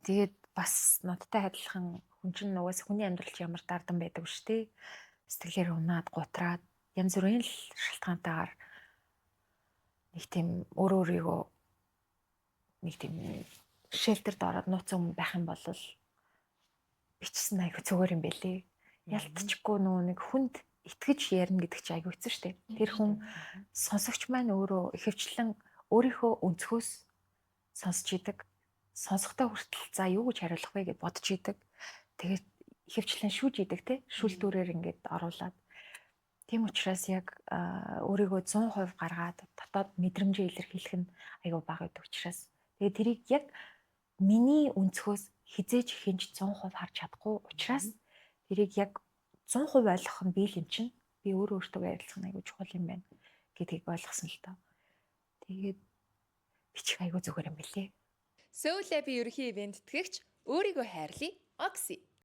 Тэгээд бас надтай адилхан хүн чинь угаасаа хүний амьдрал чи ямар дардан байдаг шүү дээ. Сэтгэлээр унаад, гутраад, янз бүрийн л шалтгаантайгаар нэг тийм өөрөө өөрийгөө нэг тийм shelter д ороод нууцсан байх юм бол бичсэн айгу зүгээр юм бэлээ. Ялтчгүй нөгөө нэг хүнд итгэж ярина гэдэг чинь айгу хэцүү шттэ. Тэр хүн, сонсогч маань өөрөө ихэвчлэн өөрийнхөө өнцгөөс сонсч идэг. Сонсохдоо хүртэл за, юу гэж хариулах вэ гэж бодож идэг. Тэгээд ихэвчлэн шүүж идэг, те, шүүлтүүрээр ингээд оруулаад. Тийм учраас яг өөрийгөө 100% гаргаад дотоод мэдрэмжээ илэрхийлэх нь айгүй бага байдаг учраас, тэгээд тэрийг яг миний өнцгөөс хэзээ ч хэн ч 100% харж чадахгүй учраас тэрийг яг 100% ойлгох нь би л юм чинь, би өөрөө өөртөө ярилцах нь айгүй чухал юм байна гэдгийг ойлгосон л доо. Тэгээд бичих айгүй зүгээр юм бэлээ. Soul Lab-ийн ерөнхий ивээн тэтгэгч, өөрийгөө хайрлая. Oxy.